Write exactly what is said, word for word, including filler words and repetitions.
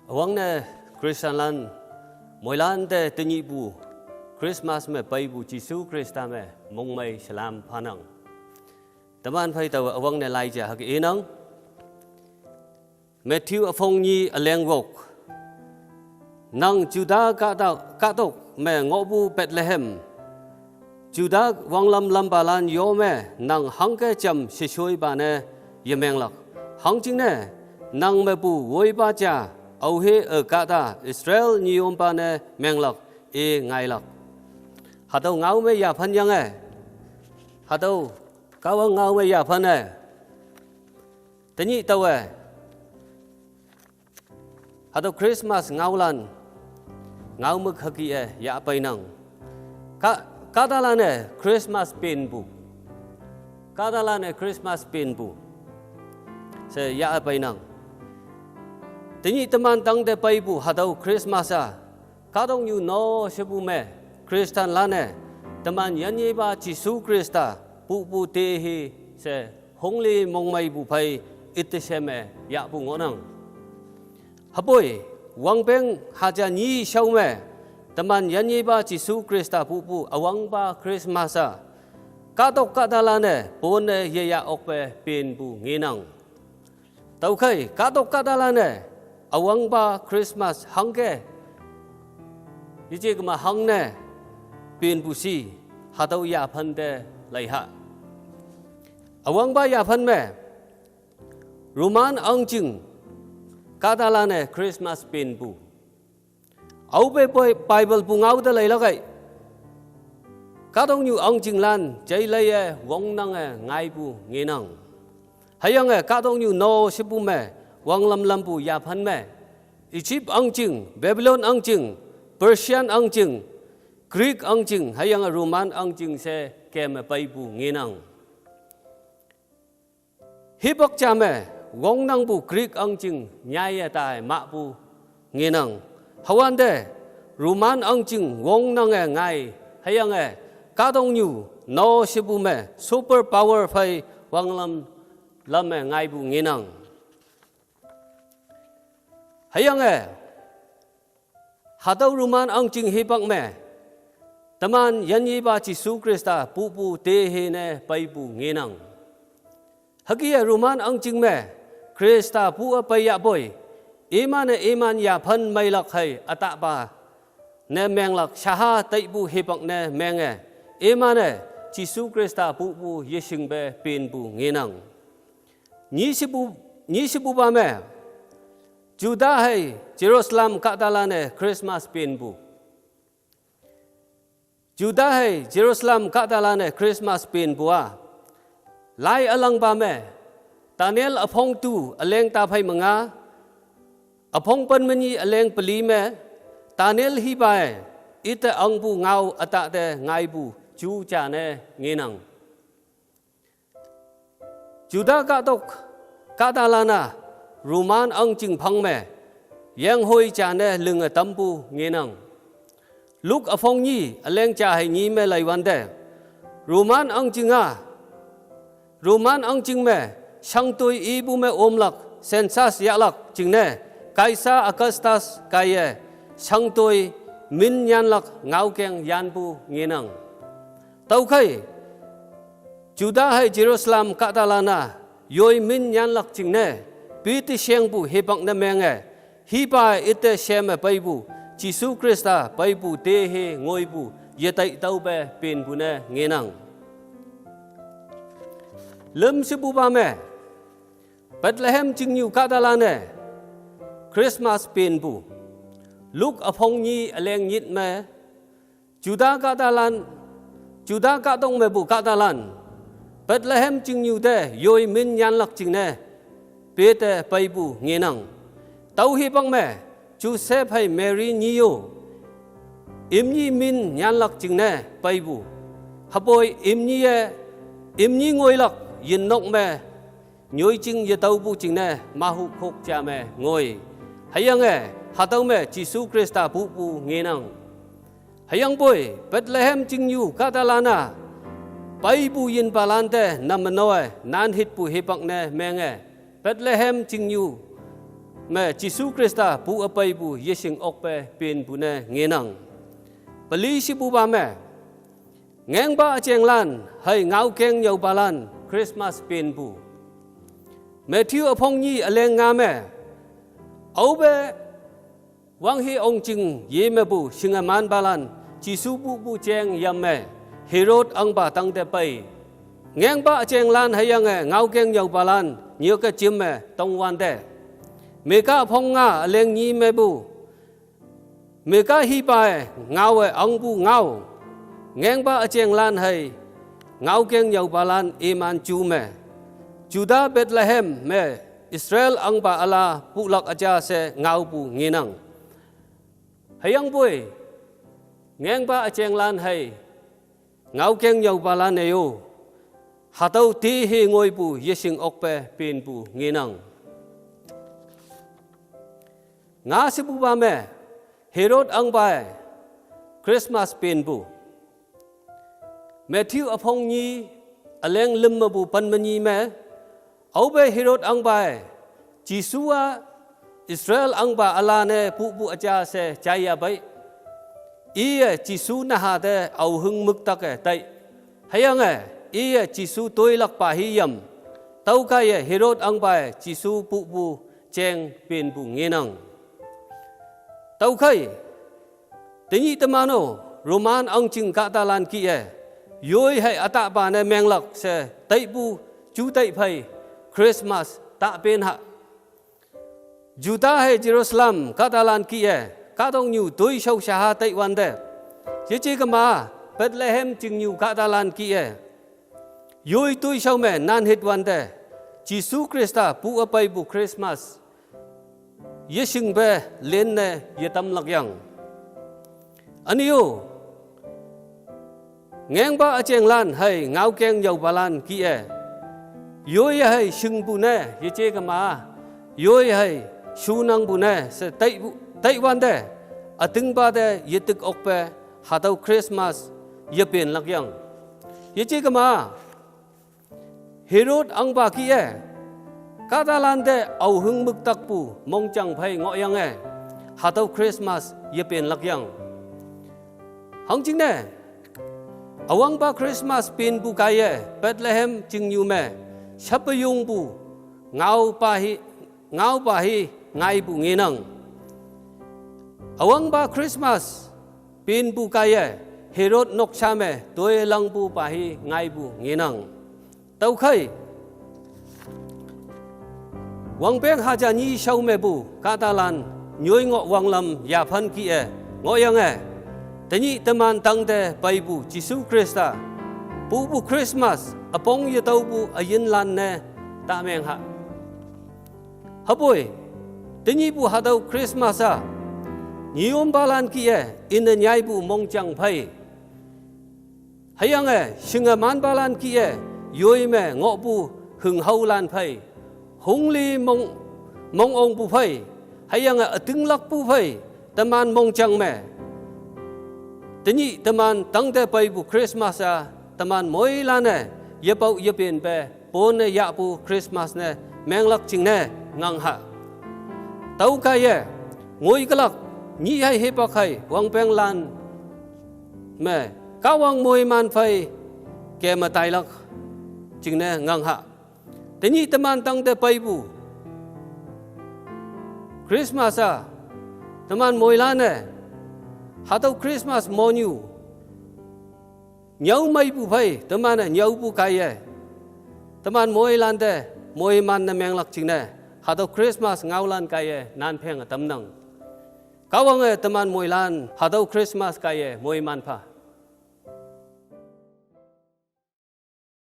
Üwangne Christianlan moilante tenyihpu Christmas me peipu Jesu Khrista me mongmei shalam phanang. Teman phei taowe üwangne lai ja hüke inang. Matthew üpong nyi üleng wok. Nang Juda kahtok, kahtok me ngohpu Bethlehem, Juda wanglam lampalan yome nang hangke jam sheshoipa ne yemenglak. Hangjingne nang mepu woipa ja aohe-e kahta Israel nyiyompa ne menglak, i ngailak. Hatüo ngao me yaphan yange. Hatüo Kahwang ngao me yaphan-e. Tenyih taowe hatüo Christmas ngaolan, ngao me hüke-e yahpeinang. Ka-, kahtalan-e Christmas penpu. Kahtalan-e Christmas penpu she yahpeinang. Tenyih teman tangte peipu hatüo Christmas-a kahtoknyu no shepu me Christianlan-e teman yanyepa Jesu Khrista pupu tehi she hongli mongmeipu phei itte she me yahpu ngohnang. Hüpoi wangpeng haja nyi shao me teman yanyepa Jesu Khrista pupu üwangpa Christmas-a kahtok kahtalan-e ponne yeyah okpe penpu ngenang. Tüokhei kahtok kahtalan-e üwangpa Christmas hangke yeje kema hangne penpu shi, hatüo yaphante leiha. Üwangpa yaphan me Roman ahngching kahtalan-e Christmas penpu. Aope poi Bible pu ngao te leilakei. Kahtoknyu ahngchinglan jeileiye wongnange ngaipu ngenang. Hüyange kahtoknyu no shepu me wanglam lampu yaphan me Egypt ahngching, Babylon ahngching, Persian ahngching, Greek ahngching, hüyange Roman ahngching she keme peipu ngenang. Hipak ja me wongnangpu Greek ahngching nyaiye tai mahpu ngenang. Hüwante Roman ahngching wongnange ngai, hüyange kahtoknyu no shepu me super power phei wanglam lamme ngaipu ngenang. Hüyange hatüo Roman ahngching hipak me teman yanyepa Jesu Khrista pupu tehi ne peipu ngenang. Hüke-e Roman ahngching me Khrista pu-a peiyahpoi, iman-e iman yaphan meilak hei ütahpa ne menglak shaha taipu hipak ne menge, iman-e Jesu Khrista pupu yeshingpe penpu ngenang. Nyi shepu, nyi shepupa me Juda hei Jerusalem kahtalan-e Christmas penpu. Juda hei Jerusalem kahtalan-e Christmas penpu-a, lai ülangpa me Daniel üpong tu üleng taphei me nga, üpong pen me nyi üleng peli me Daniel hipa-e ite ahngpu ngao ütahte ngaipu ju ja ne ngenang. Juda kahtok kahtalan-a Roman ahngching phang me yenghoi ja ne linge tampu ngenang. Luke üpong nyi üleng ja hei nyi me leiwante, Roman ahngching-a, Roman ahngching me shangtoi ipu me omlak census yahlak jingne Kaisar Augustus kaiye shangtoi min nyanlak ngaokeng yanpu ngenang. Tüokhei Juda hei Jerusalem kahtalan-a yoi min nyanlak jingne pete shengpu hipak ne menge, hipa-e ite sheme peipu Jesu Khrista peipu tehi ngoipu yetai taope penpu ne ngenang. Lüm shepupa me Bethlehem chingnyu kahtalan-e Christmas penpu. Luke üpong nyi üleng nyit me Juda kahtalan, Juda kahtok mepu kahtalan Bethlehem chingnyu te yoi min nyanlak jingne pete peipu ngenang. Tüo hipak me Joseph hei Mary nyi-o imni min nyanlak jingne peipu. Hüpoi imni-e, imni ngoilak yinnok me nyoijing yetaopu jingne mahu khok ja me ngoi. Hüyange hatüo me Jesu Khrista pupu ngenang. Hüyangpoi Bethlehem chingnyu kahtalan-a peipu yinpalante name noe nanhitpu hipak ne menge, Bethlehem chingnyu me Jisu Khrista pu üpeipu yeshing okpe penpu ne ngenang. Peli shipupa me, ngengpa üjenglan hei ngaokeng nyüopalan Christmas penpu. Matthew üpong nyi üleng nga me, aope wanghe ongjing yemepu shingemanpalan Jisu pupu jeng yamme Herod ahngpa tangte pei. Ngengpa üjenglan hüyange ngaokeng nyüopalan nyüke jimme tongwante, Mika üpong nga üleng nyi mepu, Mika hipae ngaowe ahngpu ngao, ngengpa üjenglan hei ngaokeng nyüopalan iman ju me, Juda Bethlehem me Israel ahngpa üla pulak üja she ngaopu ngenang. Hüyangpoi, ngengpa üjenglan hei ngaokeng nyüopalan-e-o, hatüo te he ngoipu yeshing okpe penpu ngenang. Nga shipupa me, Herod ahngpawe Christmas penpu. Matthew üpong nyi üleng lüm mepu pen me nyi me, aope Herod ahngpawe Jisu-a Israel ahngpa üla ne pupu üja she jaiya pei. Iye Jisu naha te aohing müktake tai. Hüyange iye Jisu toilakpa hi yam. Tüokaiye Herod ahngpawe Jisu pupu jeng penpu ngenang. Tüokhei, tenyih teman-o, Roman ahngjing kahtalan kih-e, yoi hei ütahpa ne menglak she taipu ju taiphei Christmas tah pen ha. Juda hei Jerusalem kahtalan kih-e, kahtoknyu toishao shaha taiwante, yeje kema Bethlehem chingnyu kahtalan kih-e, yoi toishao me nanhit wante, Jesu Khrista pu üpeipu Christmas yeshingpe linne yetamlak yang. Üne-o, ngengpa üjenglan hei ngaokeng nyüopalan kih-e, yoi hei shingpu ne yeje kema, yoi hei shunangpu ne she taipu, taiwante, ütingpa te yetik okpe hatüo Christmas yepenlak yang. Yeje kema, Herod ahngpa kih-e kahtalante aohing müktakpu mongjang phei ngohyange, hatüo Christmas yepenlak yang. Hangjingne, üwangpa Christmas penpu kaiye Bethlehem chingnyu me shapeyongpu ngaopa hi, ngaopa hi ngaipu ngenang. Üwangpa Christmas penpu kaiye Herod noksha me toilangpupa hi ngaipu ngenang. Tüokhei, wangpeng haja nyi shao mepu kahtalan nyoi ngoh wanglam yaphan kih-e ngohyange, tenyih teman tangte peipu Jesu Khrista pupu Christmas üpong yetüopu üyinlan ne tameng ha. Hüpoi, tenyihpu hatüo Christmas-a, nyiyompalan kih-e ine nyaipu mongjang phei, hüyange shingemanpalan kih-e yoi me ngohpu hünghaolan phei, hongli mong, mongongpu phei, hüyange ütinglakpu phei, teman mongjang me, tenyih teman tangte peipu Christmas-a teman moilan-e yepao yepenpe ponne yahpu Christmas ne menglak jingne ngang ha. Tüokaiye, ngoikülak, nyih hei hipak hei wangpenglan me, Kahwang moiman phei keme tailak jingne ngang ha. Tenyih teman tangte peipu Christmas-a, teman moilan-e hatüo Christmas monyu nyüo meipu phei teman-e nyüopu kaiye, teman moilan te moiman ne menglak jingne, hatüo Christmas ngaolan kaiye nanpheng tamnang. Kahwange teman moilan hatüo Christmas kaiye moiman pha.